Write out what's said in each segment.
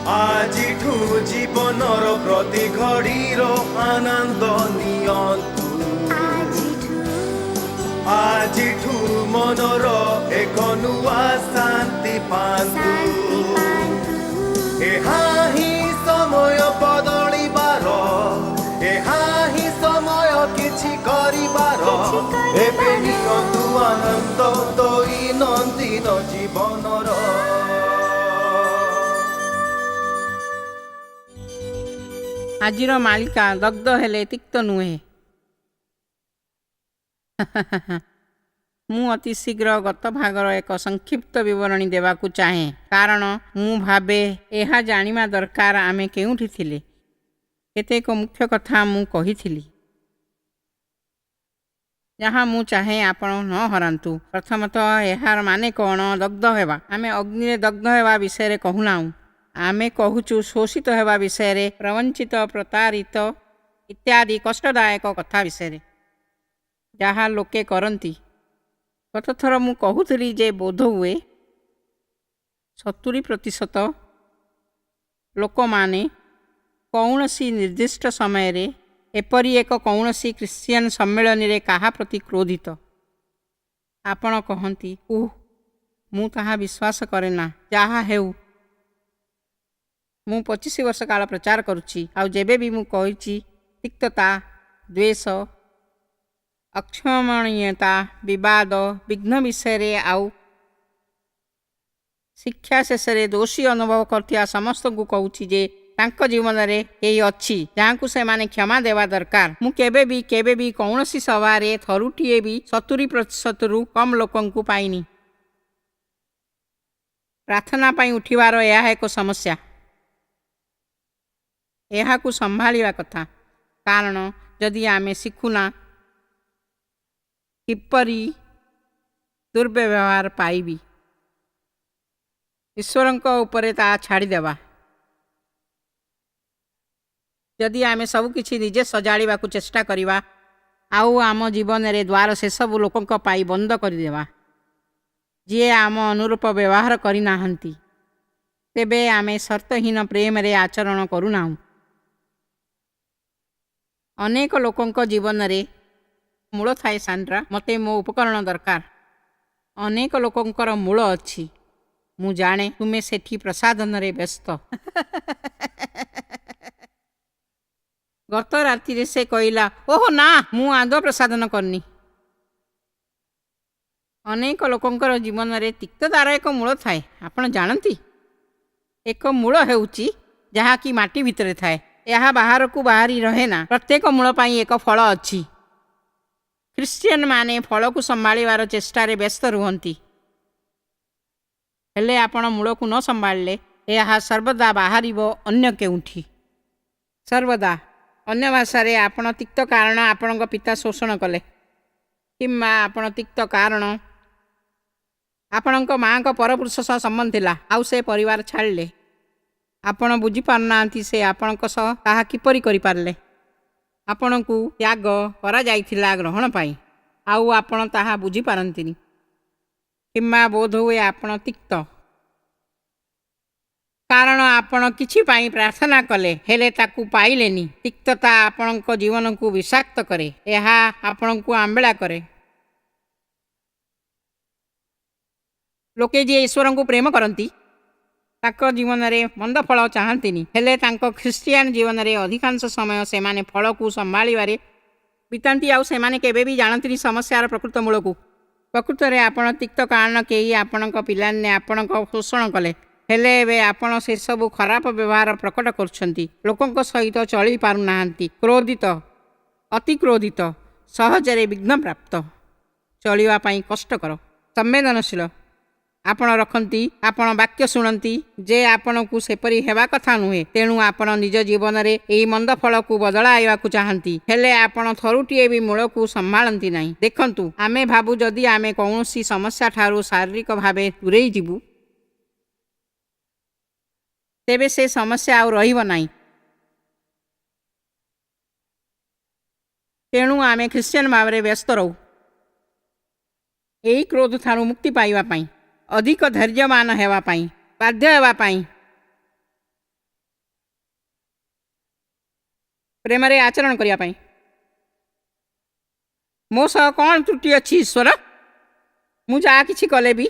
ଆଜିଠୁ ଜୀବନର ପ୍ରତି ଘଡ଼ିର ଆନନ୍ଦ ନିଅନ୍ତୁ। ଆଜିଠୁ ମନର ଏକ ନୂଆ ଶାନ୍ତି ପାଆନ୍ତୁ। ଏହା ହିଁ ସମୟ ବଦଳିବାର, ଏହା ହିଁ ସମୟ କିଛି କରିବାର। ଏବେ ନିଅନ୍ତୁ ଆନନ୍ଦ ଦୈନନ୍ଦିନ ଜୀବନର। ଆଜିର ମାଳିକା ଦଗ୍ଧ ହେଲେ ତିକ୍ତ ନୁହେଁ। ମୁଁ ଅତି ଶୀଘ୍ର ଗତ ଭାଗର ଏକ ସଂକ୍ଷିପ୍ତ ବିବରଣୀ ଦେବାକୁ ଚାହେଁ, କାରଣ ମୁଁ ଭାବେ ଏହା ଜାଣିବା ଦରକାର ଆମେ କେଉଁଠି ଥିଲେ। କେତେକ ମୁଖ୍ୟ କଥା ମୁଁ କହିଥିଲି, ଯାହା ମୁଁ ଚାହେଁ ଆପଣ ନ ହରାନ୍ତୁ। ପ୍ରଥମତଃ, ଏହାର ମାନେ କ'ଣ ଦଗ୍ଧ ହେବା? ଆମେ ଅଗ୍ନିରେ ଦଗ୍ଧ ହେବା ବିଷୟରେ କହୁନାହୁଁ। ଆମେ କହୁଛୁ ଶୋଷିତ ହେବା ବିଷୟରେ, ପ୍ରବଞ୍ଚିତ, ପ୍ରତାରିତ ଇତ୍ୟାଦି କଷ୍ଟଦାୟକ କଥା ବିଷୟରେ, ଯାହା ଲୋକେ କରନ୍ତି। ଗତଥର ମୁଁ କହୁଥିଲି ଯେ ବୋଧହୁଏ 70% ଲୋକମାନେ କୌଣସି ନିର୍ଦ୍ଦିଷ୍ଟ ସମୟରେ ଏପରି ଏକ କୌଣସି ଖ୍ରୀଷ୍ଟିଆନ ସମ୍ମିଳନୀରେ କାହା ପ୍ରତି କ୍ରୋଧିତ। ଆପଣ କହନ୍ତି, ଉଃ, ମୁଁ ତାହା ବିଶ୍ୱାସ କରେ ନା। ଯାହା ହେଉ, ମୁଁ 25 ବର୍ଷ କାଳ ପ୍ରଚାର କରୁଛି, ଆଉ ଯେବେ ବି ମୁଁ କହିଛି ତିକ୍ତତା, ଦ୍ୱେଷ, ଅକ୍ଷମଣୀୟତା, ବିବାଦ, ବିଘ୍ନ ବିଷୟରେ, ଆଉ ଶିକ୍ଷା ଶେଷରେ ଦୋଷୀ ଅନୁଭବ କରୁଥିବା ସମସ୍ତଙ୍କୁ କହୁଛି ଯେ ତାଙ୍କ ଜୀବନରେ କେହି ଅଛି ଯାହାଙ୍କୁ ସେମାନେ କ୍ଷମା ଦେବା ଦରକାର, ମୁଁ କେବେ ବି କେବେ ବି କୌଣସି ସଭାରେ ଥରୁଟିଏ ବି 70%ରୁ କମ୍ ଲୋକଙ୍କୁ ପାଇନି। ପ୍ରାର୍ଥନା ପାଇଁ ଉଠିବାର ଏହା ଏକ ସମସ୍ୟା। ଏହାକୁ ସମ୍ଭାଳିବା କଥା, କାରଣ ଯଦି ଆମେ ଶିଖୁନା କିପରି ଦୁର୍ବ୍ୟବହାର ପାଇବି, ଈଶ୍ୱରଙ୍କ ଉପରେ ତାହା ଛାଡ଼ିଦେବା। ଯଦି ଆମେ ସବୁକିଛି ନିଜେ ସଜାଡ଼ିବାକୁ ଚେଷ୍ଟା କରିବା ଆଉ ଆମ ଜୀବନରେ ଦ୍ୱାର ସେସବୁ ଲୋକଙ୍କ ପାଇଁ ବନ୍ଦ କରିଦେବା ଯିଏ ଆମ ଅନୁରୂପ ବ୍ୟବହାର କରିନାହାନ୍ତି, ତେବେ ଆମେ ସର୍ତ୍ତହୀନ ପ୍ରେମରେ ଆଚରଣ କରୁନାହୁଁ। ଅନେକ ଲୋକଙ୍କ ଜୀବନରେ ମୂଳ ଥାଏ। ସାଣ୍ଡ୍ରା, ମୋତେ ମୋ ଉପକରଣ ଦରକାର। ଅନେକ ଲୋକଙ୍କର ମୂଳ ଅଛି। ମୁଁ ଜାଣେ ତୁମେ ସେଠି ପ୍ରସାଧନରେ ବ୍ୟସ୍ତ। ଗତ ରାତିରେ ସେ କହିଲା, ଓହୋ ନା, ମୁଁ ଆଦୌ ପ୍ରସାଧନ କରିନି। ଅନେକ ଲୋକଙ୍କର ଜୀବନରେ ତିକ୍ତତାର ଏକ ମୂଳ ଥାଏ। ଆପଣ ଜାଣନ୍ତି, ଏକ ମୂଳ ହେଉଛି ଯାହାକି ମାଟି ଭିତରେ ଥାଏ। ଏହା ବାହାରକୁ ବାହାରି ରହେ ନା। ପ୍ରତ୍ୟେକ ମୂଳ ପାଇଁ ଏକ ଫଳ ଅଛି। ଖ୍ରୀଷ୍ଟିଆନ ମାନେ ଫଳକୁ ସମ୍ଭାଳିବାର ଚେଷ୍ଟାରେ ବ୍ୟସ୍ତ ରୁହନ୍ତି, ହେଲେ ଆପଣ ମୂଳକୁ ନ ସମ୍ଭାଳିଲେ ଏହା ସର୍ବଦା ବାହାରିବ ଅନ୍ୟ କେଉଁଠି, ସର୍ବଦା। ଅନ୍ୟ ଭାଷାରେ, ଆପଣ ତିକ୍ତ କାରଣ ଆପଣଙ୍କ ପିତା ଶୋଷଣ କଲେ, କିମ୍ବା ଆପଣ ତିକ୍ତ କାରଣ ଆପଣଙ୍କ ମାଆଙ୍କ ପରପୁରୁଷ ସହ ସମ୍ବନ୍ଧ ଥିଲା ଆଉ ସେ ପରିବାର ଛାଡ଼ିଲେ। ଆପଣ ବୁଝିପାରୁନାହାନ୍ତି ସେ ଆପଣଙ୍କ ସହ ତାହା କିପରି କରିପାରିଲେ। ଆପଣଙ୍କୁ ତ୍ୟାଗ କରାଯାଇଥିଲା ଗ୍ରହଣ ପାଇଁ, ଆଉ ଆପଣ ତାହା ବୁଝିପାରନ୍ତିନି। କିମ୍ବା ବୋଧହୁଏ ଆପଣ ତିକ୍ତ କାରଣ ଆପଣ କିଛି ପାଇଁ ପ୍ରାର୍ଥନା କଲେ, ହେଲେ ତାକୁ ପାଇଲେନି। ତିକ୍ତତା ଆପଣଙ୍କ ଜୀବନକୁ ବିଷାକ୍ତ କରେ। ଏହା ଆପଣଙ୍କୁ ଆମ୍ବିଳା କରେ। ଲୋକେ ଯିଏ ଈଶ୍ୱରଙ୍କୁ ପ୍ରେମ କରନ୍ତି ତାଙ୍କ ଜୀବନରେ ମନ୍ଦ ଫଳ ଚାହାନ୍ତିନି, ହେଲେ ତାଙ୍କ ଖ୍ରୀଷ୍ଟିଆନ ଜୀବନରେ ଅଧିକାଂଶ ସମୟ ସେମାନେ ଫଳକୁ ସମ୍ଭାଳିବାରେ ବିତାନ୍ତି, ଆଉ ସେମାନେ କେବେ ବି ଜାଣନ୍ତିନି ସମସ୍ୟାର ପ୍ରକୃତ ମୂଳକୁ। ପ୍ରକୃତରେ ଆପଣ ତିକ୍ତ କାରଣ କେହି ଆପଣଙ୍କ ପିଲାମାନେ ଆପଣଙ୍କ ଶୋଷଣ କଲେ, ହେଲେ ଏବେ ଆପଣ ସେସବୁ ଖରାପ ବ୍ୟବହାର ପ୍ରକଟ କରୁଛନ୍ତି। ଲୋକଙ୍କ ସହିତ ଚଳି ପାରୁନାହାନ୍ତି, କ୍ରୋଧିତ, ଅତି କ୍ରୋଧିତ, ସହଜରେ ବିଘ୍ନପ୍ରାପ୍ତ, ଚଳିବା ପାଇଁ କଷ୍ଟକର, ସମ୍ବେଦନଶୀଳ। ଆପଣ ରଖନ୍ତି, ଆପଣ ବାକ୍ୟ ଶୁଣନ୍ତି ଯେ ଆପଣଙ୍କୁ ସେପରି ହେବା କଥା ନୁହେଁ, ତେଣୁ ଆପଣ ନିଜ ଜୀବନରେ ଏହି ମନ୍ଦ ଫଳକୁ ବଦଳାଇବାକୁ ଚାହାନ୍ତି, ହେଲେ ଆପଣ ଥରୁଟିଏ ବି ମୂଳକୁ ସମ୍ଭାଳନ୍ତି ନାହିଁ। ଦେଖନ୍ତୁ, ଆମେ ଭାବୁ ଯଦି ଆମେ କୌଣସି ସମସ୍ୟା ଠାରୁ ଶାରୀରିକ ଭାବେ ଦୂରେଇ ଯିବୁ, ତେବେ ସେ ସମସ୍ୟା ଆଉ ରହିବ ନାହିଁ। ତେଣୁ ଆମେ ଖ୍ରୀଷ୍ଟିଆନ ଭାବରେ ବ୍ୟସ୍ତ ରହୁ ଏହି କ୍ରୋଧ ଠାରୁ ମୁକ୍ତି ପାଇବା ପାଇଁ, ଅଧିକ ଧୈର୍ଯ୍ୟବାନ ହେବା ପାଇଁ, ବାଧ୍ୟ ହେବା ପାଇଁ। ପ୍ରେମରେ ଆଚରଣ କରିବା ପାଇଁ। ମୋ ସହ କ'ଣ ତ୍ରୁଟି ଅଛି ଈଶ୍ୱର? ମୁଁ ଯାହା କିଛି କଲେ ବି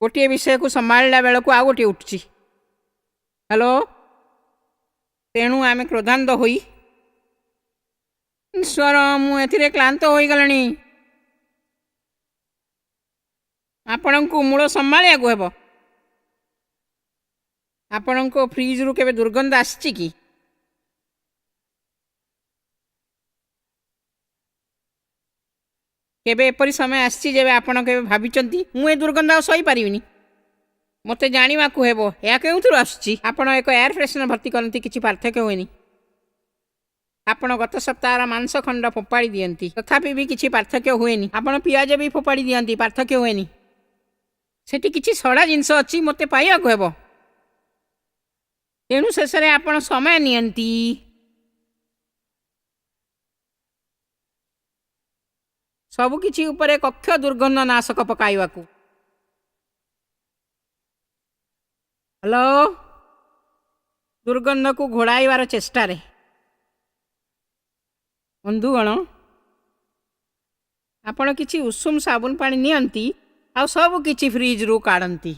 ଗୋଟିଏ ବିଷୟକୁ ସମ୍ଭାଳିଲା ବେଳକୁ ଆଉ ଗୋଟିଏ ଉଠୁଛି। ହ୍ୟାଲୋ। ତେଣୁ ଆମେ କ୍ରୋଧାନ୍ଧ ହୋଇ, ଈଶ୍ୱର, ମୁଁ ଏଥିରେ କ୍ଳାନ୍ତ ହୋଇଗଲିଣି। ଆପଣଙ୍କୁ ମୂଳ ସମ୍ଭାଳିବାକୁ ହେବ। ଆପଣଙ୍କ ଫ୍ରିଜ୍ରୁ କେବେ ଦୁର୍ଗନ୍ଧ ଆସିଛି କି? କେବେ ଏପରି ସମୟ ଆସିଛି ଯେବେ ଆପଣ କେବେ ଭାବିଛନ୍ତି, ମୁଁ ଏ ଦୁର୍ଗନ୍ଧ ଆଉ ସହିପାରିବିନି, ମୋତେ ଜାଣିବାକୁ ହେବ ଏହା କେଉଁଥିରୁ ଆସୁଛି? ଆପଣ ଏକ ଏୟାର ଫ୍ରେଶନର ଭର୍ତ୍ତି କରନ୍ତି, କିଛି ପାର୍ଥକ୍ୟ ହୁଏନି। ଆପଣ ଗତ ସପ୍ତାହର ମାଂସ ଖଣ୍ଡ ଫୋପାଡ଼ି ଦିଅନ୍ତି, ତଥାପି ବି କିଛି ପାର୍ଥକ୍ୟ ହୁଏନି। ଆପଣ ପିଆଜ ବି ଫୋପାଡ଼ି ଦିଅନ୍ତି, ପାର୍ଥକ୍ୟ ହୁଏନି। ସେଠି କିଛି ସଡ଼ା ଜିନିଷ ଅଛି, ମୋତେ ପାଇବାକୁ ହେବ। ତେଣୁ ଶେଷରେ ଆପଣ ସମୟ ନିଅନ୍ତି ସବୁକିଛି ଉପରେ କକ୍ଷ ଦୁର୍ଗନ୍ଧ ନାଶକ ପକାଇବାକୁ। ହ୍ୟାଲୋ। ଦୁର୍ଗନ୍ଧକୁ ଘୋଡ଼ାଇବାର ଚେଷ୍ଟାରେ। ବନ୍ଧୁଗଣ, ଆପଣ କିଛି ଉଷୁମ ସାବୁନ ପାଣି ନିଅନ୍ତି ଆଉ ସବୁ କିଛି ଫ୍ରିଜ୍ରୁ କାଢ଼ନ୍ତି,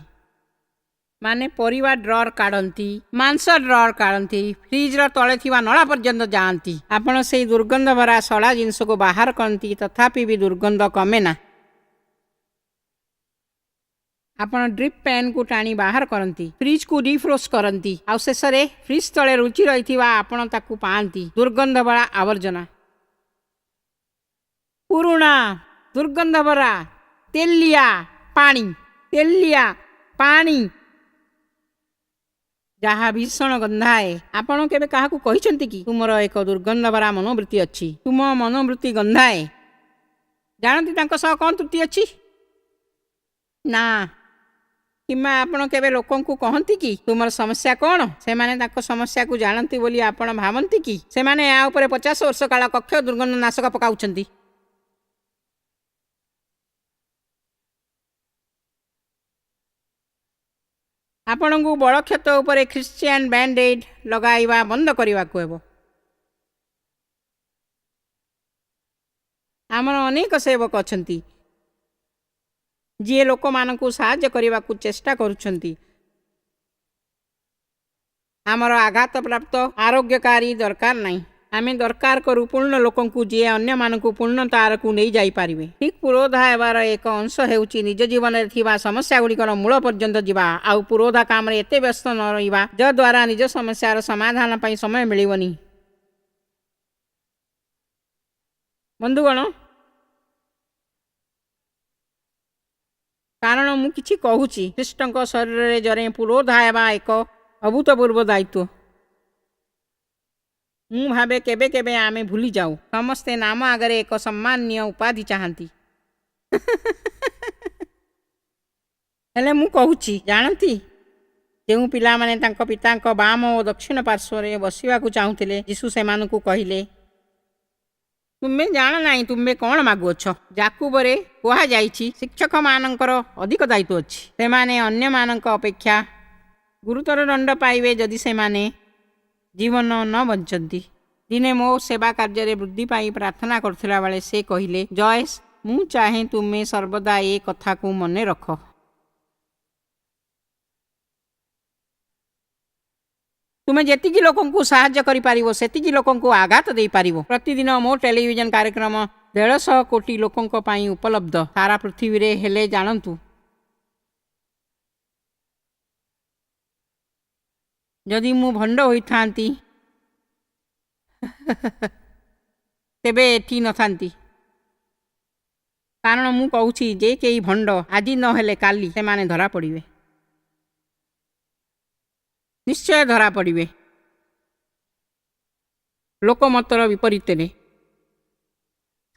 ମାନେ ପରିବା ଡ୍ରର୍ କାଢ଼ନ୍ତି, ମାଂସ ଡ୍ରର୍ କାଢ଼ନ୍ତି, ଫ୍ରିଜ୍ର ତଳେ ଥିବା ନଳା ପର୍ଯ୍ୟନ୍ତ ଯାଆନ୍ତି। ଆପଣ ସେଇ ଦୁର୍ଗନ୍ଧ ଭରା ସଡ଼ା ଜିନିଷକୁ ବାହାର କରନ୍ତି, ତଥାପି ବି ଦୁର୍ଗନ୍ଧ କମେ ନା। ଆପଣ ଡ୍ରିପ୍ ପ୍ୟାନ୍କୁ ଟାଣି ବାହାର କରନ୍ତି, ଫ୍ରିଜ୍କୁ ଡିଫ୍ରୋଷ୍ଟ କରନ୍ତି, ଆଉ ଶେଷରେ ଫ୍ରିଜ୍ ତଳେ ଲୁଚି ରହିଥିବା ଆପଣ ତାକୁ ପାଆନ୍ତି, ଦୁର୍ଗନ୍ଧ ଭରା ଆବର୍ଜନା, ପୁରୁଣା ଦୁର୍ଗନ୍ଧ ଭରା ତେଲିଆ ପାଣି, ତେଲିଆ ପାଣି ଯାହା ଭୀଷଣ ଗନ୍ଧାଏ। ଆପଣ କେବେ କାହାକୁ କହିଛନ୍ତି କି ତୁମର ଏକ ଦୁର୍ଗନ୍ଧ ଭରା ମନୋବୃତ୍ତି ଅଛି, ତୁମ ମନୋବୃତ୍ତି ଗନ୍ଧାଏ? ଜାଣନ୍ତି ତାଙ୍କ ସହ କ'ଣ ତ୍ରୁଟି ଅଛି ନା? କିମ୍ବା ଆପଣ କେବେ ଲୋକଙ୍କୁ କହନ୍ତି କି ତୁମର ସମସ୍ୟା କ'ଣ? ସେମାନେ ତାଙ୍କ ସମସ୍ୟାକୁ ଜାଣନ୍ତି ବୋଲି ଆପଣ ଭାବନ୍ତି କି? ସେମାନେ ଏହା ଉପରେ 50 ବର୍ଷ କାଳ କକ୍ଷ ଦୁର୍ଗନ୍ଧ ନାଶକ ପକାଉଛନ୍ତି। ଆପଣଙ୍କୁ ବଡ଼ କ୍ଷତ ଉପରେ ଖ୍ରୀଷ୍ଟିଆନ ବ୍ୟାଣ୍ଡେଡ୍ ଲଗାଇବା ବନ୍ଦ କରିବାକୁ ହେବ। ଆମର ଅନେକ ସେବକ ଅଛନ୍ତି ଯିଏ ଲୋକମାନଙ୍କୁ ସାହାଯ୍ୟ କରିବାକୁ ଚେଷ୍ଟା କରୁଛନ୍ତି। ଆମର ଆଘାତପ୍ରାପ୍ତ ଆରୋଗ୍ୟକାରୀ ଦରକାର ନାହିଁ। ଆମେ ଦରକାର କରୁ ପୂର୍ଣ୍ଣ ଲୋକଙ୍କୁ, ଯିଏ ଅନ୍ୟମାନଙ୍କୁ ପୂର୍ଣ୍ଣତା ଆଡ଼କୁ ନେଇଯାଇପାରିବେ। ଠିକ୍ ପୁରୋଧା ହେବାର ଏକ ଅଂଶ ହେଉଛି ନିଜ ଜୀବନରେ ଥିବା ସମସ୍ୟା ଗୁଡ଼ିକର ମୂଳ ପର୍ଯ୍ୟନ୍ତ ଯିବା, ଆଉ ପୁରୋଧା କାମରେ ଏତେ ବ୍ୟସ୍ତ ନ ରହିବା ଯଦ୍ୱାରା ନିଜ ସମସ୍ୟାର ସମାଧାନ ପାଇଁ ସମୟ ମିଳିବନି। ବନ୍ଧୁଗଣ, କାରଣ ମୁଁ କିଛି କହୁଛି, ଖ୍ରୀଷ୍ଟଙ୍କ ଶରୀରରେ ଜଣେ ପୁରୋଧା ହେବା ଏକ ଅଭୂତପୂର୍ବ ଦାୟିତ୍ୱ। ମୁଁ ଭାବେ କେବେ କେବେ ଆମେ ଭୁଲି ଯାଉ। ସମସ୍ତେ ନାମ ଆଗରେ ଏକ ସମ୍ମାନନୀୟ ଉପାଧି ଚାହାନ୍ତି। ହେଲେ ମୁଁ କହୁଛି, ଜାଣନ୍ତି, ଯେଉଁ ପିଲାମାନେ ତାଙ୍କ ପିତାଙ୍କ ବାମ ଓ ଦକ୍ଷିଣ ପାର୍ଶ୍ୱରେ ବସିବାକୁ ଚାହୁଁଥିଲେ, ଯୀଶୁ ସେମାନଙ୍କୁ କହିଲେ, ତୁମେ ଜାଣ ନାହିଁ ତୁମେ କ'ଣ ମାଗୁଅଛ। ଯାକୁବରେ କୁହାଯାଇଛି, ଶିକ୍ଷକମାନଙ୍କର ଅଧିକ ଦାୟିତ୍ୱ ଅଛି। ସେମାନେ ଅନ୍ୟମାନଙ୍କ ଅପେକ୍ଷା ଗୁରୁତର ଦଣ୍ଡ ପାଇବେ ଯଦି ସେମାନେ ଜୀବନ ନ ବଞ୍ଚନ୍ତି। ଦିନେ ମୋ ସେବା କାର୍ଯ୍ୟରେ ବୃଦ୍ଧି ପାଇଁ ପ୍ରାର୍ଥନା କରୁଥିଲା ବେଳେ ସେ କହିଲେ, ଜଏସ୍, ମୁଁ ଚାହେଁ ତୁମେ ସର୍ବଦା ଏ କଥାକୁ ମନେ ରଖ। ତୁମେ ଯେତିକି ଲୋକଙ୍କୁ ସାହାଯ୍ୟ କରିପାରିବ, ସେତିକି ଲୋକଙ୍କୁ ଆଘାତ ଦେଇପାରିବ। ପ୍ରତିଦିନ ମୋ ଟେଲିଭିଜନ କାର୍ଯ୍ୟକ୍ରମ 150 କୋଟି ଲୋକଙ୍କ ପାଇଁ ଉପଲବ୍ଧ ସାରା ପୃଥିବୀରେ। ହେଲେ ଜାଣନ୍ତୁ, ଯଦି ମୁଁ ଭଣ୍ଡ ହୋଇଥାନ୍ତି ତେବେ ଏଠି ନଥାନ୍ତି। କାରଣ ମୁଁ କହୁଛି, ଯେ କେହି ଭଣ୍ଡ, ଆଜି ନହେଲେ କାଲି ସେମାନେ ଧରା ପଡ଼ିବେ, ନିଶ୍ଚୟ ଧରା ପଡ଼ିବେ। ଲୋକମତର ବିପରୀତରେ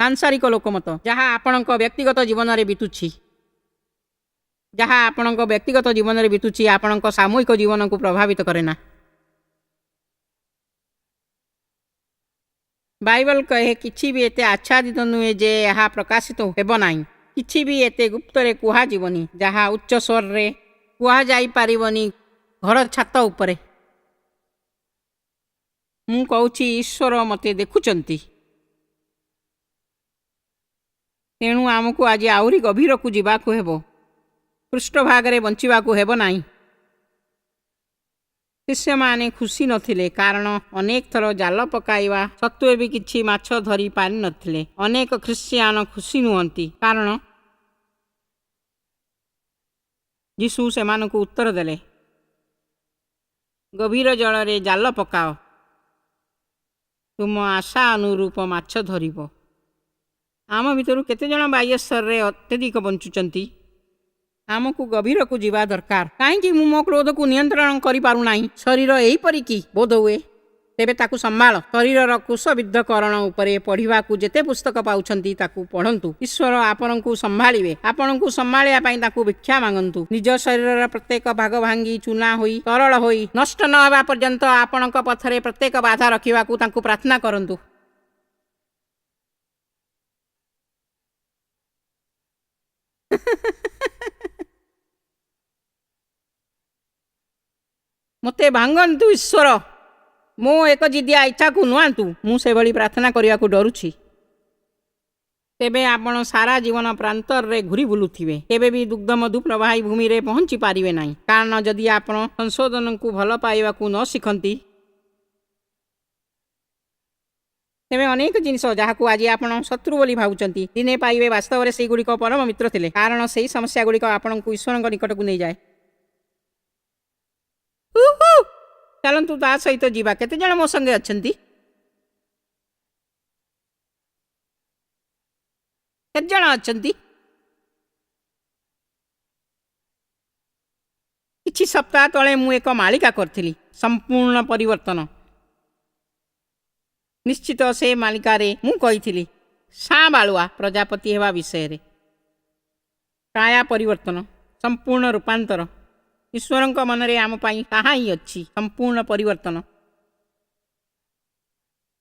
ସାଂସାରିକ ଲୋକମତ, ଯାହା ଆପଣଙ୍କ ବ୍ୟକ୍ତିଗତ ଜୀବନରେ ବିତୁଛି, ଯାହା ଆପଣଙ୍କ ବ୍ୟକ୍ତିଗତ ଜୀବନରେ ବିତୁଛି, ଆପଣଙ୍କ ସାମୂହିକ ଜୀବନକୁ ପ୍ରଭାବିତ କରେ ନା। ବାଇବଲ କହେ, କିଛି ବି ଏତେ ଆଚ୍ଛାଦିତ ନୁହେଁ ଯେ ଏହା ପ୍ରକାଶିତ ହେବ ନାହିଁ, କିଛି ବି ଏତେ ଗୁପ୍ତରେ କୁହାଯିବନି ଯାହା ଉଚ୍ଚ ସ୍ୱରରେ କୁହାଯାଇପାରିବନି ଘର ଛାତ ଉପରେ। ମୁଁ କହୁଛି, ଈଶ୍ୱର ମୋତେ ଦେଖୁଛନ୍ତି। ତେଣୁ ଆମକୁ ଆଜି ଆହୁରି ଗଭୀରକୁ ଯିବାକୁ ହେବ। ପୃଷ୍ଠଭାଗରେ ବଞ୍ଚିବାକୁ ହେବ ନାହିଁ। ଶିଷ୍ୟମାନେ ଖୁସି ନଥିଲେ, କାରଣ ଅନେକ ଥର ଜାଲ ପକାଇବା ସତ୍ତ୍ୱେ ବି କିଛି ମାଛ ଧରି ପାରିନଥିଲେ। ଅନେକ ଖ୍ରୀଷ୍ଟିଆନ ଖୁସି ନୁହନ୍ତି, କାରଣ ଯୀଶୁ ସେମାନଙ୍କୁ ଉତ୍ତର ଦେଲେ, ଗଭୀର ଜଳରେ ଜାଲ ପକାଅ, ତୁମ ଆଶା ଅନୁରୂପ ମାଛ ଧରିବ। ଆମ ଭିତରୁ କେତେଜଣ ବାହ୍ୟ ସ୍ତରରେ ଅତ୍ୟଧିକ ବଞ୍ଚୁଛନ୍ତି? ଆମକୁ ଗଭୀରକୁ ଯିବା ଦରକାର। କାହିଁକି ମୁଁ ମୋ କ୍ରୋଧକୁ ନିୟନ୍ତ୍ରଣ କରିପାରୁନାହିଁ? ଶରୀର ଏହିପରି କି ବୋଧ ହୁଏ? ତେବେ ତାକୁ ସମ୍ଭାଳ। ଶରୀରର କ୍ରୁଶବିଦ୍ଧକରଣ ଉପରେ ପଢ଼ିବାକୁ ଯେତେ ପୁସ୍ତକ ପାଉଛନ୍ତି ତାକୁ ପଢ଼ନ୍ତୁ। ଈଶ୍ୱର ଆପଣଙ୍କୁ ସମ୍ଭାଳିବେ। ଆପଣଙ୍କୁ ସମ୍ଭାଳିବା ପାଇଁ ତାଙ୍କୁ ଭିକ୍ଷା ମାଗନ୍ତୁ। ନିଜ ଶରୀରର ପ୍ରତ୍ୟେକ ଭାଗ ଭାଙ୍ଗି ଚୂନା ହୋଇ ତରଳ ହୋଇ ନଷ୍ଟ ନ ହେବା ପର୍ଯ୍ୟନ୍ତ ଆପଣଙ୍କ ପଥରେ ପ୍ରତ୍ୟେକ ବାଧା ରଖିବାକୁ ତାଙ୍କୁ ପ୍ରାର୍ଥନା କରନ୍ତୁ। ମୋତେ ଭାଙ୍ଗନ୍ତୁ ଈଶ୍ୱର, ମୋ ଏକ ଜିଦିଆ ଇଚ୍ଛାକୁ ନୁଆନ୍ତୁ। ମୁଁ ସେଭଳି ପ୍ରାର୍ଥନା କରିବାକୁ ଡରୁଛି। ତେବେ ଆପଣ ସାରା ଜୀବନ ପ୍ରାନ୍ତରରେ ଘୂରି ବୁଲୁଥିବେ, କେବେ ବି ଦୁଗ୍ଧ ମଧୁ ପ୍ରବାହୀ ଭୂମିରେ ପହଞ୍ଚି ପାରିବେ ନାହିଁ। କାରଣ ଯଦି ଆପଣ ସଂଶୋଧନକୁ ଭଲ ପାଇବାକୁ ନ ଶିଖନ୍ତି, ତେବେ ଅନେକ ଜିନିଷ ଯାହାକୁ ଆଜି ଆପଣ ଶତ୍ରୁ ବୋଲି ଭାବୁଛନ୍ତି, ଦିନେ ପାଇବେ ବାସ୍ତବରେ ସେଇଗୁଡ଼ିକ ପରମ ମିତ୍ର ଥିଲେ। କାରଣ ସେହି ସମସ୍ୟାଗୁଡ଼ିକ ଆପଣଙ୍କୁ ଈଶ୍ୱରଙ୍କ ନିକଟକୁ ନେଇଯାଏ। ଚାଲନ୍ତୁ ତା ସହିତ ଯିବା। କେତେଜଣ ମୋ ସଙ୍ଗେ ଅଛନ୍ତି? କେତେଜଣ ଅଛନ୍ତି? କିଛି ସପ୍ତାହ ତଳେ ମୁଁ ଏକ ମାଳିକା କରିଥିଲି, ସମ୍ପୂର୍ଣ୍ଣ ପରିବର୍ତ୍ତନ। ନିଶ୍ଚିତ ସେ ମାଳିକାରେ ମୁଁ କହିଥିଲି ସାଁବାଳୁଆ ପ୍ରଜାପତି ହେବା ବିଷୟରେ। କାୟା ପରିବର୍ତ୍ତନ, ସମ୍ପୂର୍ଣ୍ଣ ରୂପାନ୍ତର। ଈଶ୍ୱରଙ୍କ ମନରେ ଆମ ପାଇଁ ତାହା ହିଁ ଅଛି, ସମ୍ପୂର୍ଣ୍ଣ ପରିବର୍ତ୍ତନ।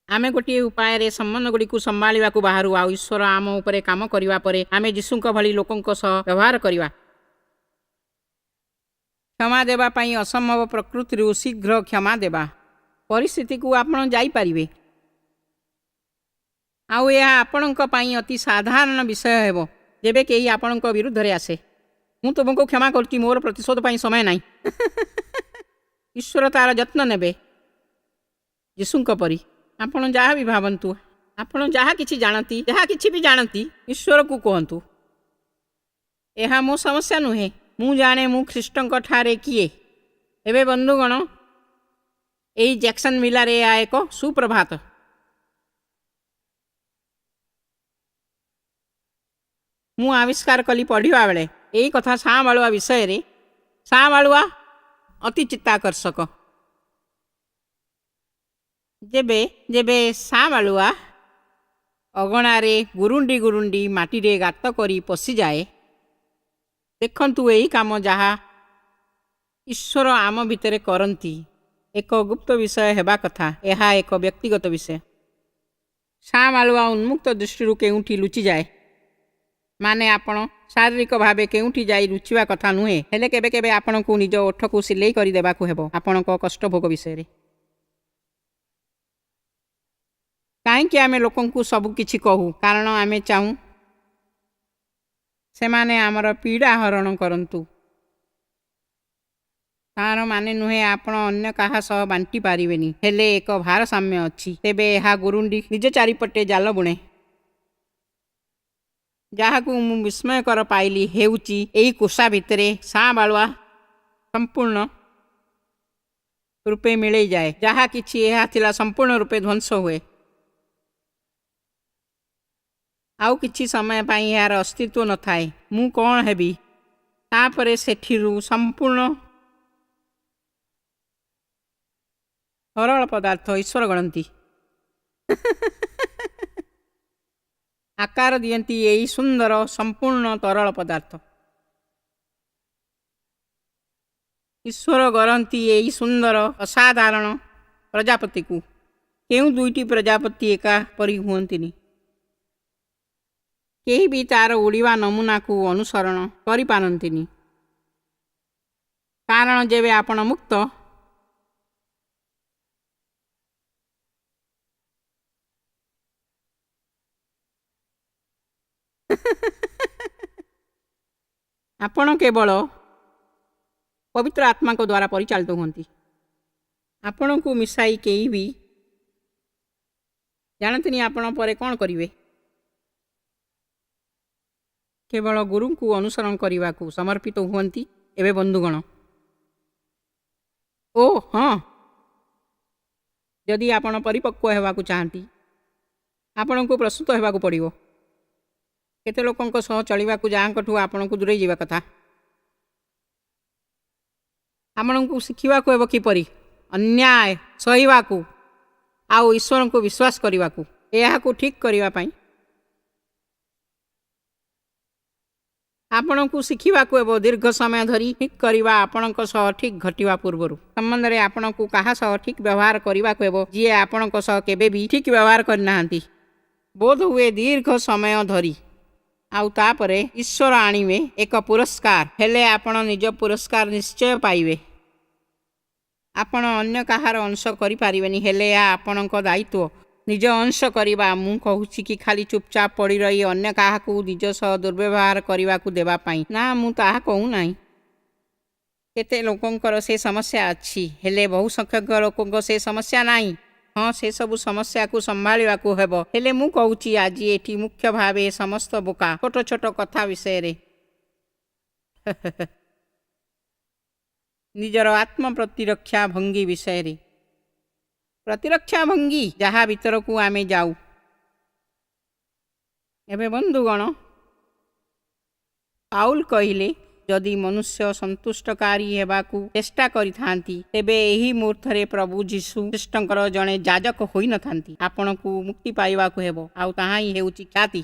ଆମେ ଗୋଟିଏ ଉପାୟରେ ସମ୍ବନ୍ଧଗୁଡ଼ିକୁ ସମ୍ଭାଳିବାକୁ ବାହାରୁ, ଆଉ ଈଶ୍ୱର ଆମ ଉପରେ କାମ କରିବା ପରେ ଆମେ ଯୀଶୁଙ୍କ ଭଳି ଲୋକଙ୍କ ସହ ବ୍ୟବହାର କରିବା। କ୍ଷମା ଦେବା ପାଇଁ ଅସମ୍ଭବ ପ୍ରକୃତିରୁ ଶୀଘ୍ର କ୍ଷମା ଦେବା ପରିସ୍ଥିତିକୁ ଆପଣ ଯାଇପାରିବେ, ଆଉ ଏହା ଆପଣଙ୍କ ପାଇଁ ଅତି ସାଧାରଣ ବିଷୟ ହେବ ଯେବେ କେହି ଆପଣଙ୍କ ବିରୁଦ୍ଧରେ ଆସେ। ମୁଁ ତୁମକୁ କ୍ଷମା କରୁଛି, ମୋର ପ୍ରତିଶୋଧ ପାଇଁ ସମୟ ନାହିଁ। ଈଶ୍ୱର ତାର ଯତ୍ନ ନେବେ ଯୀଶୁଙ୍କ ପରି। ଆପଣ ଯାହା ବି ଭାବନ୍ତୁ, ଆପଣ ଯାହା କିଛି ଜାଣନ୍ତି, ଯାହା କିଛି ବି ଜାଣନ୍ତି, ଈଶ୍ୱରକୁ କୁହନ୍ତୁ, ଏହା ମୋ ସମସ୍ୟା ନୁହେଁ। ମୁଁ ଜାଣେ ମୁଁ ଖ୍ରୀଷ୍ଟଙ୍କ ଠାରେ କିଏ। ଏବେ ବନ୍ଧୁଗଣ, ଏହି ଜ୍ୟାକ୍ସନ୍ ମିଲାରେ ଏହା ଏକ ସୁପ୍ରଭାତ। ମୁଁ ଆବିଷ୍କାର କଲି ପଢ଼ିବା ବେଳେ ଏଇ କଥା ସାଁବାଳୁଆ ବିଷୟରେ। ସାଁବାଳୁଆ ଅତି ଚିତ୍ତାକର୍ଷକ। ଯେବେ ଯେବେ ସାଁବାଳୁଆ ଅଗଣାରେ ଗୁରୁଣ୍ଡି ଗୁରୁଣ୍ଡି ମାଟିରେ ଗାତ କରି ପଶିଯାଏ, ଦେଖନ୍ତୁ ଏହି କାମ ଯାହା ଈଶ୍ୱର ଆମ ଭିତରେ କରନ୍ତି ଏକ ଗୁପ୍ତ ବିଷୟ ହେବା କଥା। ଏହା ଏକ ବ୍ୟକ୍ତିଗତ ବିଷୟ। ସାଁବାଳୁଆ ଉନ୍ମୁକ୍ତ ଦୃଷ୍ଟିରୁ କେଉଁଠି ଲୁଚିଯାଏ, ମାନେ ଆପଣ ଶାରୀରିକ ଭାବେ କେଉଁଠି ଯାଇ ଲୁଚିବା କଥା ନୁହେଁ, ହେଲେ କେବେ କେବେ ଆପଣଙ୍କୁ ନିଜ ଓଠକୁ ସିଲେଇ କରିଦେବାକୁ ହେବ ଆପଣଙ୍କ କଷ୍ଟ ଭୋଗ ବିଷୟରେ। କାହିଁକି ଆମେ ଲୋକଙ୍କୁ ସବୁ କିଛି କହୁ? କାରଣ ଆମେ ଚାହୁଁ ସେମାନେ ଆମର ପୀଡ଼ା ହରଣ କରନ୍ତୁ। ତାର ମାନେ ନୁହେଁ ଆପଣ ଅନ୍ୟ କାହା ସହ ବାଣ୍ଟି ପାରିବେନି, ହେଲେ ଏକ ଭାରସାମ୍ୟ ଅଛି। ତେବେ ଏହା ଗୁରୁଣ୍ଡି ନିଜ ଚାରିପଟେ ଜାଲ ବୁଣେ। ଯାହାକୁ ମୁଁ ବିସ୍ମୟକର ପାଇଲି ହେଉଛି ଏହି କୋଷା ଭିତରେ ସାଁବାଳୁଆ ସମ୍ପୂର୍ଣ୍ଣ ରୂପେ ମିଳେଇଯାଏ। ଯାହା କିଛି ଏହା ଥିଲା ସମ୍ପୂର୍ଣ୍ଣ ରୂପେ ଧ୍ୱଂସ ହୁଏ। ଆଉ କିଛି ସମୟ ପାଇଁ ଏହାର ଅସ୍ତିତ୍ୱ ନଥାଏ। ମୁଁ କ'ଣ ହେବି? ତାପରେ ସେଠିରୁ ସମ୍ପୂର୍ଣ୍ଣ ତରଳ ପଦାର୍ଥ ଈଶ୍ୱର ଗଣନ୍ତି, ଆକାର ଦିଅନ୍ତି ଏହି ସୁନ୍ଦର ସମ୍ପୂର୍ଣ୍ଣ ତରଳ ପଦାର୍ଥ। ଈଶ୍ୱର ଗଢ଼ନ୍ତି ଏହି ସୁନ୍ଦର ଅସାଧାରଣ ପ୍ରଜାପତିକୁ। କେଉଁ ଦୁଇଟି ପ୍ରଜାପତି ଏକା ପରି ହୁଅନ୍ତିନି। କେହି ବି ତାର ଉଡ଼ିବା ନମୁନାକୁ ଅନୁସରଣ କରିପାରନ୍ତିନି। କାରଣ ଯେବେ ଆପଣ ମୁକ୍ତ, ଆପଣ କେବଳ ପବିତ୍ର ଆତ୍ମାଙ୍କ ଦ୍ୱାରା ପରିଚାଳିତ ହୁଅନ୍ତି। ଆପଣଙ୍କୁ ମିଶାଇ କେହି ବି ଜାଣନ୍ତିନି ଆପଣ ପରେ କ'ଣ କରିବେ। କେବଳ ଗୁରୁଙ୍କୁ ଅନୁସରଣ କରିବାକୁ ସମର୍ପିତ ହୁଅନ୍ତି। ଏବେ ବନ୍ଧୁଗଣ, ଓ ହଁ, ଯଦି ଆପଣ ପରିପକ୍ୱ ହେବାକୁ ଚାହାନ୍ତି, ଆପଣଙ୍କୁ ପ୍ରସ୍ତୁତ ହେବାକୁ ପଡ଼ିବ କେତେ ଲୋକଙ୍କ ସହ ଚଳିବାକୁ, ଯାହାଙ୍କଠୁ ଆପଣଙ୍କୁ ଦୂରେଇ ଯିବା କଥା। ଆପଣଙ୍କୁ ଶିଖିବାକୁ ହେବ କିପରି ଅନ୍ୟାୟ ସହିବାକୁ ଆଉ ଈଶ୍ୱରଙ୍କୁ ବିଶ୍ୱାସ କରିବାକୁ। ଏହାକୁ ଠିକ୍ କରିବା ପାଇଁ ଆପଣଙ୍କୁ ଶିଖିବାକୁ ହେବ ଦୀର୍ଘ ସମୟ ଧରି ଠିକ୍ କରିବା ଆପଣଙ୍କ ସହ ଠିକ୍ ଘଟିବା ପୂର୍ବରୁ। ସମ୍ବନ୍ଧରେ ଆପଣଙ୍କୁ କାହା ସହ ଠିକ୍ ବ୍ୟବହାର କରିବାକୁ ହେବ, ଯିଏ ଆପଣଙ୍କ ସହ କେବେ ବି ଠିକ୍ ବ୍ୟବହାର କରିନାହାନ୍ତି, ବୋଧ ହୁଏ ଦୀର୍ଘ ସମୟ ଧରି। ଆଉ ତାପରେ ଈଶ୍ୱର ଆଣିବେ ଏକ ପୁରସ୍କାର। ହେଲେ ଆପଣ ନିଜ ପୁରସ୍କାର ନିଶ୍ଚୟ ପାଇବେ। ଆପଣ ଅନ୍ୟ କାହାର ଅଂଶ କରିପାରିବେନି, ହେଲେ ଏହା ଆପଣଙ୍କ ଦାୟିତ୍ୱ ନିଜ ଅଂଶ କରିବା। ମୁଁ କହୁଛି କି ଖାଲି ଚୁପଚାପ ପଡ଼ି ରହି ଅନ୍ୟ କାହାକୁ ନିଜ ସହ ଦୁର୍ବ୍ୟବହାର କରିବାକୁ ଦେବା ପାଇଁ? ନା, ମୁଁ ତାହା କହୁନାହିଁ। କେତେ ଲୋକଙ୍କର ସେ ସମସ୍ୟା ଅଛି, ହେଲେ ବହୁ ସଂଖ୍ୟକ ଲୋକଙ୍କ ସେ ସମସ୍ୟା ନାହିଁ। ହଁ, ସେସବୁ ସମସ୍ୟାକୁ ସମ୍ଭାଳିବାକୁ ହେବ। ହେଲେ ମୁଁ କହୁଛି ଆଜି ଏଠି ମୁଖ୍ୟ ଭାବେ ସମସ୍ତ ବୋକା ଛୋଟ ଛୋଟ କଥା ବିଷୟରେ, ନିଜର ଆତ୍ମ ପ୍ରତିରକ୍ଷା ଭଙ୍ଗୀ ବିଷୟରେ, ପ୍ରତିରକ୍ଷା ଭଙ୍ଗୀ ଯାହା ଭିତରକୁ ଆମେ ଯାଉ। ଏବେ ବନ୍ଧୁଗଣ, ପାଉଲ କହିଲେ, ଯଦି ମନୁଷ୍ୟ ସନ୍ତୁଷ୍ଟକାରୀ ହେବାକୁ ଚେଷ୍ଟା କରିଥାନ୍ତି, ତେବେ ଏହି ମୁହୂର୍ତ୍ତରେ ପ୍ରଭୁ ଯୀଶୁ ଖ୍ରୀଷ୍ଟଙ୍କର ଜଣେ ଯାଜକ ହୋଇନଥାନ୍ତି। ଆପଣଙ୍କୁ ମୁକ୍ତି ପାଇବାକୁ ହେବ, ଆଉ ତାହା ହିଁ ହେଉଛି ଖ୍ୟାତି।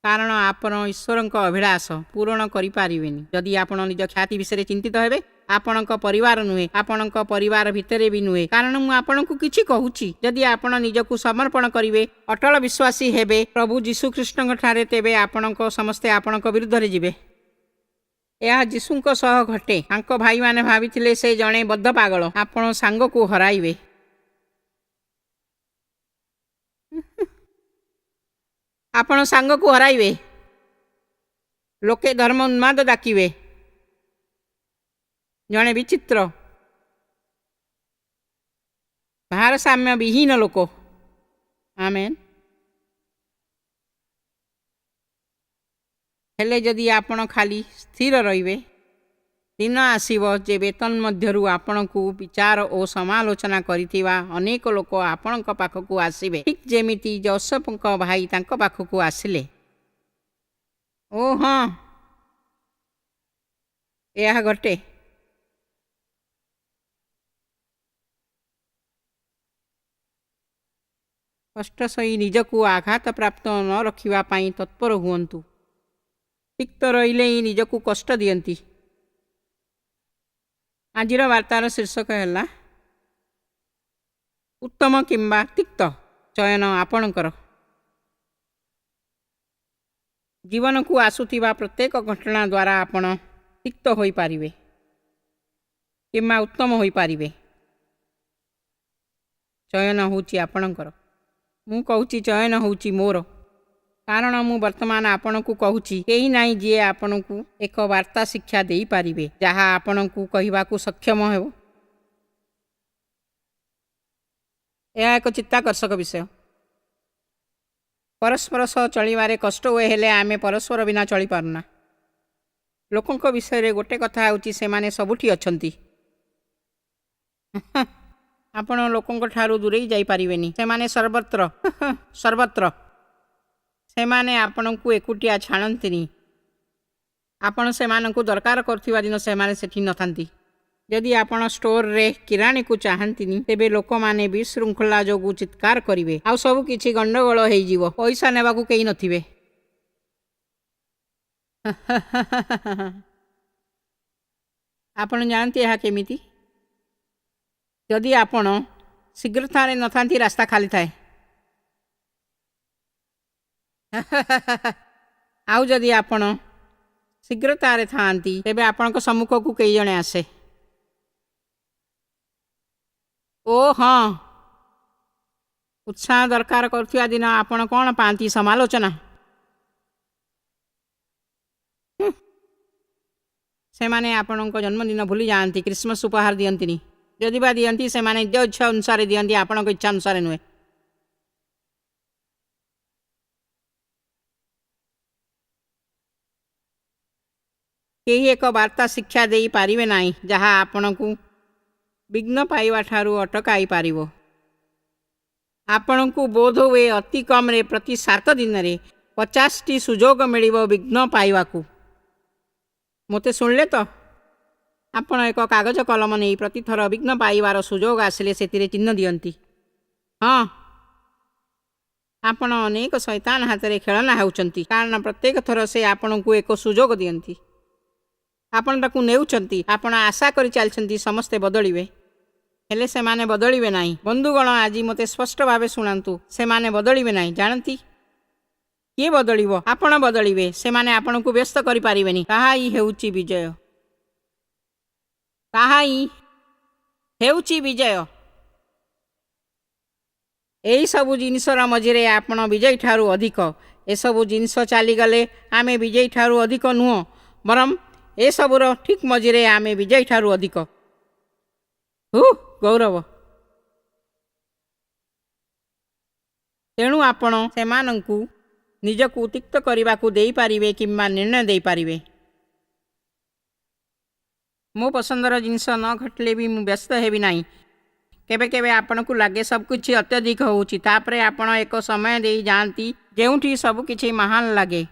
କାରଣ ଆପଣ ଈଶ୍ୱରଙ୍କ ଅଭିଳାଷ ପୂରଣ କରିପାରିବେନି ଯଦି ଆପଣ ନିଜ ଖ୍ୟାତି ବିଷୟରେ ଚିନ୍ତିତ ହେବେ। ଆପଣଙ୍କ ପରିବାର ନୁହେଁ, ଆପଣଙ୍କ ପରିବାର ଭିତରେ ବି ନୁହେଁ। କାରଣ ମୁଁ ଆପଣଙ୍କୁ କିଛି କହୁଛି, ଯଦି ଆପଣ ନିଜକୁ ସମର୍ପଣ କରିବେ, ଅଟଳ ବିଶ୍ୱାସୀ ହେବେ ପ୍ରଭୁ ଯୀଶୁ ଖ୍ରୀଷ୍ଟଙ୍କ ଠାରେ, ତେବେ ଆପଣଙ୍କ ସମସ୍ତେ ଆପଣଙ୍କ ବିରୁଦ୍ଧରେ ଯିବେ। ଏହା ଯୀଶୁଙ୍କ ସହ ଘଟେ। ତାଙ୍କ ଭାଇମାନେ ଭାବିଥିଲେ ସେ ଜଣେ ବଦ୍ଧ ପାଗଳ। ଆପଣ ସାଙ୍ଗକୁ ହରାଇବେ। ଆପଣ ସାଙ୍ଗକୁ ହରାଇବେ। ଲୋକେ ଧର୍ମ ଉନ୍ମାଦ ଡାକିବେ, ଜଣେ ବିଚିତ୍ର ଭାରସାମ୍ୟ ବିହୀନ ଲୋକ। ଆମେନ୍। ହେଲେ ଯଦି ଆପଣ ଖାଲି ସ୍ଥିର ରହିବେ, ଦିନ ଆସିବ ଯେବେ ତନ୍ମଧ୍ୟରୁ ଆପଣଙ୍କୁ ବିଚାର ଓ ସମାଲୋଚନା କରିଥିବା ଅନେକ ଲୋକ ଆପଣଙ୍କ ପାଖକୁ ଆସିବେ, ଠିକ୍ ଯେମିତି ଯୋସେଫଙ୍କ ଭାଇ ତାଙ୍କ ପାଖକୁ ଆସିଲେ। ଓ ହଁ, ଏହା ଘଟେ। କଷ୍ଟ ସହି ନିଜକୁ ଆଘାତପ୍ରାପ୍ତ ନ ରଖିବା ପାଇଁ ତତ୍ପର ହୁଅନ୍ତୁ। ତିକ୍ତ ରହିଲେ ହିଁ ନିଜକୁ କଷ୍ଟ ଦିଅନ୍ତି। ଆଜିର ବାର୍ତ୍ତାର ଶୀର୍ଷକ ହେଲା ଉତ୍ତମ କିମ୍ବା ତିକ୍ତ, ଚୟନ ଆପଣଙ୍କର। ଜୀବନକୁ ଆସୁଥିବା ପ୍ରତ୍ୟେକ ଘଟଣା ଦ୍ୱାରା ଆପଣ ତିକ୍ତ ହୋଇପାରିବେ କିମ୍ବା ଉତ୍ତମ ହୋଇପାରିବେ। ଚୟନ ହେଉଛି ଆପଣଙ୍କର। ମୁଁ କହୁଛି ଚୟନ ହେଉଛି ମୋର। କାରଣ ମୁଁ ବର୍ତ୍ତମାନ ଆପଣଙ୍କୁ କହୁଛି, କେହି ନାହିଁ ଯିଏ ଆପଣଙ୍କୁ ଏକ ବାର୍ତ୍ତା ଶିକ୍ଷା ଦେଇପାରିବେ ଯାହା ଆପଣଙ୍କୁ କହିବାକୁ ସକ୍ଷମ ହେବ। ଏହା ଏକ ଚିତ୍ତାକର୍ଷକ ବିଷୟ। ପରସ୍ପର ସହ ଚଳିବାରେ କଷ୍ଟ ହୁଏ, ହେଲେ ଆମେ ପରସ୍ପର ବିନା ଚଳିପାରୁନା। ଲୋକଙ୍କ ବିଷୟରେ ଗୋଟେ କଥା ହେଉଛି, ସେମାନେ ସବୁଠି ଅଛନ୍ତି। ଆପଣ ଲୋକଙ୍କ ଠାରୁ ଦୂରେଇ ଯାଇପାରିବେନି। ସେମାନେ ସର୍ବତ୍ର ସର୍ବତ୍ର। ସେମାନେ ଆପଣଙ୍କୁ ଏକୁଟିଆ ଛାଡ଼ନ୍ତିନି। ଆପଣ ସେମାନଙ୍କୁ ଦରକାର କରୁଥିବା ଦିନ ସେମାନେ ସେଠି ନଥାନ୍ତି। ଯଦି ଆପଣ ଷ୍ଟୋରରେ କିରାଣୀକୁ ଚାହାନ୍ତିନି, ତେବେ ଲୋକମାନେ ବିଶୃଙ୍ଖଳା ଯୋଗୁଁ ଚିତ୍କାର କରିବେ, ଆଉ ସବୁ କିଛି ଗଣ୍ଡଗୋଳ ହେଇଯିବ। ପଇସା ନେବାକୁ କେହି ନଥିବେ। ଆପଣ ଜାଣନ୍ତି ଏହା କେମିତି? ଯଦି ଆପଣ ଶୀଘ୍ରତାରେ ନଥାନ୍ତି, ରାସ୍ତା ଖାଲି ଥାଏ। ଆଉ ଯଦି ଆପଣ ଶୀଘ୍ରତାରେ ଥାଆନ୍ତି, ତେବେ ଆପଣଙ୍କ ସମ୍ମୁଖକୁ କେହି ଜଣେ ଆସେ। ଓ ହଁ, ଉତ୍ସାହ ଦରକାର କରୁଥିବା ଦିନ ଆପଣ କ'ଣ ପାଆନ୍ତି? ସମାଲୋଚନା। ସେମାନେ ଆପଣଙ୍କ ଜନ୍ମଦିନ ଭୁଲି ଯାଆନ୍ତି, ଖ୍ରୀଷ୍ଟମାସ ଉପହାର ଦିଅନ୍ତିନି। ଯଦି ବା ଦିଅନ୍ତି, ସେମାନେ ନିଜ ଇଚ୍ଛା ଅନୁସାରେ ଦିଅନ୍ତି, ଆପଣଙ୍କ ଇଚ୍ଛା ଅନୁସାରେ ନୁହେଁ। କେହି ଏକ ବାର୍ତ୍ତା ଶିକ୍ଷା ଦେଇପାରିବେ ନାହିଁ ଯାହା ଆପଣଙ୍କୁ ବିଘ୍ନ ପାଇବା ଠାରୁ ଅଟକାଇ ପାରିବ। ଆପଣଙ୍କୁ ବୋଧହୁଏ ଅତି କମ୍ରେ ପ୍ରତି 7 ଦିନରେ 50ଟି ସୁଯୋଗ ମିଳିବ ବିଘ୍ନ ପାଇବାକୁ। ମୋତେ ଶୁଣିଲେ ତ? ଆପଣ ଏକ କାଗଜ କଲମ ନେଇ ପ୍ରତିଥର ବିଘ୍ନ ପାଇବାର ସୁଯୋଗ ଆସିଲେ ସେଥିରେ ଚିହ୍ନ ଦିଅନ୍ତି। ହଁ, ଆପଣ ଅନେକ ଶୈତାନ ହାତରେ ଖେଳନା ହେଉଛନ୍ତି, କାରଣ ପ୍ରତ୍ୟେକ ଥର ସେ ଆପଣଙ୍କୁ ଏକ ସୁଯୋଗ ଦିଅନ୍ତି। ଆପଣ ତାକୁ ନେଉଛନ୍ତି। ଆପଣ ଆଶା କରି ଚାଲିଛନ୍ତି ସମସ୍ତେ ବଦଳିବେ, ହେଲେ ସେମାନେ ବଦଳିବେ ନାହିଁ। ବନ୍ଧୁଗଣ, ଆଜି ମୋତେ ସ୍ପଷ୍ଟ ଭାବେ ଶୁଣାନ୍ତୁ, ସେମାନେ ବଦଳିବେ ନାହିଁ। ଜାଣନ୍ତି କିଏ ବଦଳିବ? ଆପଣ ବଦଳିବେ। ସେମାନେ ଆପଣଙ୍କୁ ବ୍ୟସ୍ତ କରିପାରିବେନି। ତାହା ହିଁ ହେଉଛି ବିଜୟ। ତାହା ହିଁ ହେଉଛି ବିଜୟ। ଏହିସବୁ ଜିନିଷର ମଝିରେ ଆପଣ ବିଜୟୀ ଠାରୁ ଅଧିକ। ଏସବୁ ଜିନିଷ ଚାଲିଗଲେ ଆମେ ବିଜୟୀ ଠାରୁ ଅଧିକ ନୁହଁ, ବରଂ ଏସବୁର ଠିକ୍ ମଝିରେ ଆମେ ବିଜୟୀ ଠାରୁ ଅଧିକ। ହୁ, ଗୌରବ। ତେଣୁ ଆପଣ ସେମାନଙ୍କୁ ନିଜକୁ ତିକ୍ତ କରିବାକୁ ଦେଇପାରିବେ କିମ୍ବା ନିର୍ଣ୍ଣୟ ଦେଇପାରିବେ। ମୋ ପସନ୍ଦର ଜିନିଷ ନ ଘଟିଲେ ବି ମୁଁ ବ୍ୟସ୍ତ ହେବି ନାହିଁ। କେବେ କେବେ ଆପଣଙ୍କୁ ଲାଗେ ସବୁକିଛି ଅତ୍ୟଧିକ ହେଉଛି, ତାପରେ ଆପଣ ଏକ ସମୟ ଦେଇ ଯାଆନ୍ତି ଯେଉଁଠି ସବୁକିଛି ମହାନ ଲାଗେ।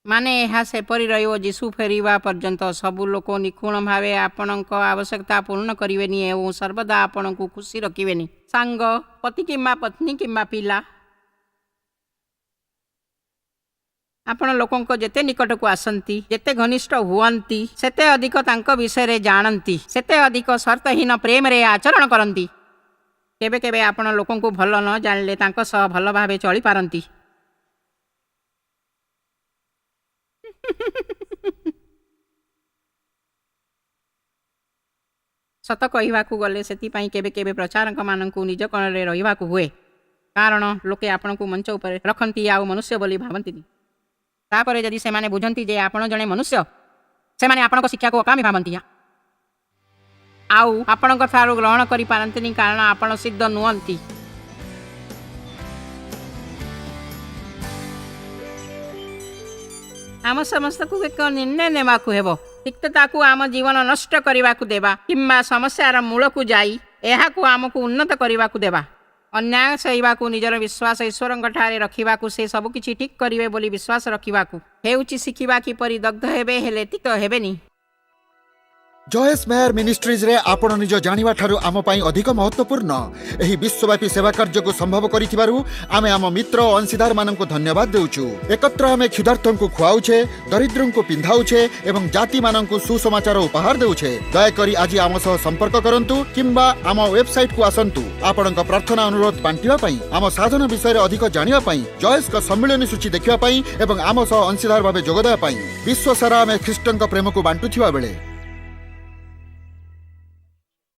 ମାନେ ଏହା ସେପରି ରହିବ ଯୀଶୁ ଫେରିବା ପର୍ଯ୍ୟନ୍ତ। ସବୁ ଲୋକ ନିଖୁଣ ଭାବେ ଆପଣଙ୍କ ଆବଶ୍ୟକତା ପୂରଣ କରିବେନି ଏବଂ ସର୍ବଦା ଆପଣଙ୍କୁ ଖୁସି ରଖିବେନି। ସାଙ୍ଗ, ପତି କିମ୍ବା ପତ୍ନୀ କିମ୍ବା ପିଲା, ଆପଣ ଲୋକଙ୍କ ଯେତେ ନିକଟକୁ ଆସନ୍ତି, ଯେତେ ଘନିଷ୍ଠ ହୁଅନ୍ତି, ସେତେ ଅଧିକ ତାଙ୍କ ବିଷୟରେ ଜାଣନ୍ତି, ସେତେ ଅଧିକ ସର୍ତ୍ତହୀନ ପ୍ରେମରେ ଆଚରଣ କରନ୍ତି। କେବେ କେବେ ଆପଣ ଲୋକଙ୍କୁ ଭଲ ନ ଜାଣିଲେ ତାଙ୍କ ସହ ଭଲ ଭାବେ ଚଳିପାରନ୍ତି। ସତ କହିବାକୁ ଗଲେ ସେଥିପାଇଁ କେବେ କେବେ ପ୍ରଚାରକମାନଙ୍କୁ ନିଜ କୋଣରେ ରହିବାକୁ ହୁଏ, କାରଣ ଲୋକେ ଆପଣଙ୍କୁ ମଞ୍ଚ ଉପରେ ରଖନ୍ତି ଆଉ ମନୁଷ୍ୟ ବୋଲି ଭାବନ୍ତିନି। ତାପରେ ଯଦି ସେମାନେ ବୁଝନ୍ତି ଯେ ଆପଣ ଜଣେ ମନୁଷ୍ୟ, ସେମାନେ ଆପଣଙ୍କ ଶିକ୍ଷାକୁ ଅକାମୀ ଭାବନ୍ତି ଆଉ ଆପଣଙ୍କ ଠାରୁ ଗ୍ରହଣ କରିପାରନ୍ତିନି, କାରଣ ଆପଣ ସିଦ୍ଧ ନୁହନ୍ତି। ଆମ ସମସ୍ତଙ୍କୁ ଏକ ନିର୍ଣ୍ଣୟ ନେବାକୁ ହେବ। ତିକ୍ତତାକୁ ଆମ ଜୀବନ ନଷ୍ଟ କରିବାକୁ ଦେବା କିମ୍ବା ସମସ୍ୟାର ମୂଳକୁ ଯାଇ ଏହାକୁ ଆମକୁ ଉନ୍ନତ କରିବାକୁ ଦେବା। ଅନ୍ୟାୟ ସହିବାକୁ, ନିଜର ବିଶ୍ୱାସ ଈଶ୍ୱରଙ୍କ ଠାରେ ରଖିବାକୁ, ସେ ସବୁକିଛି ଠିକ୍ କରିବେ ବୋଲି ବିଶ୍ୱାସ ରଖିବାକୁ ହେଉଛି ଶିଖିବା କିପରି ଦଗ୍ଧ ହେବେ, ହେଲେ ତିକ୍ତ ହେବେନି। ଜଏସ୍ ମେୟର ମିନିଷ୍ଟ୍ରିଜରେ ଆପଣ ନିଜ ଜାଣିବା ଠାରୁ ଆମ ପାଇଁ ଅଧିକ ମହତ୍ତ୍ୱପୂର୍ଣ୍ଣ। ଏହି ବିଶ୍ୱବ୍ୟାପୀ ସେବା କାର୍ଯ୍ୟକୁ ସମ୍ଭବ କରିଥିବାରୁ ଆମେ ଆମ ମିତ୍ର ଓ ଅଂଶୀଦାରମାନଙ୍କୁ ଧନ୍ୟବାଦ ଦେଉଛୁ। ଏକତ୍ର ଆମେ କ୍ଷୁଧାର୍ଥଙ୍କୁ ଖୁଆଉଛେ, ଦରିଦ୍ରଙ୍କୁ ପିନ୍ଧାଉଛେ ଏବଂ ଜାତିମାନଙ୍କୁ ସୁସମାଚାର ଉପହାର ଦେଉଛେ। ଦୟାକରି ଆଜି ଆମ ସହ ସମ୍ପର୍କ କରନ୍ତୁ କିମ୍ବା ଆମ ୱେବସାଇଟ୍କୁ ଆସନ୍ତୁ। ଆପଣଙ୍କ ପ୍ରାର୍ଥନା ଅନୁରୋଧ ବାଣ୍ଟିବା ପାଇଁ, ଆମ ସାଧନ ବିଷୟରେ ଅଧିକ ଜାଣିବା ପାଇଁ, ଜଏସ୍ଙ୍କ ସମ୍ମିଳନୀ ସୂଚୀ ଦେଖିବା ପାଇଁ ଏବଂ ଆମ ସହ ଅଂଶୀଦାର ଭାବେ ଯୋଗ ଦେବା ପାଇଁ। ବିଶ୍ୱସାରା ଆମେ ଖ୍ରୀଷ୍ଟଙ୍କ ପ୍ରେମକୁ ବାଣ୍ଟୁଥିବା ବେଳେ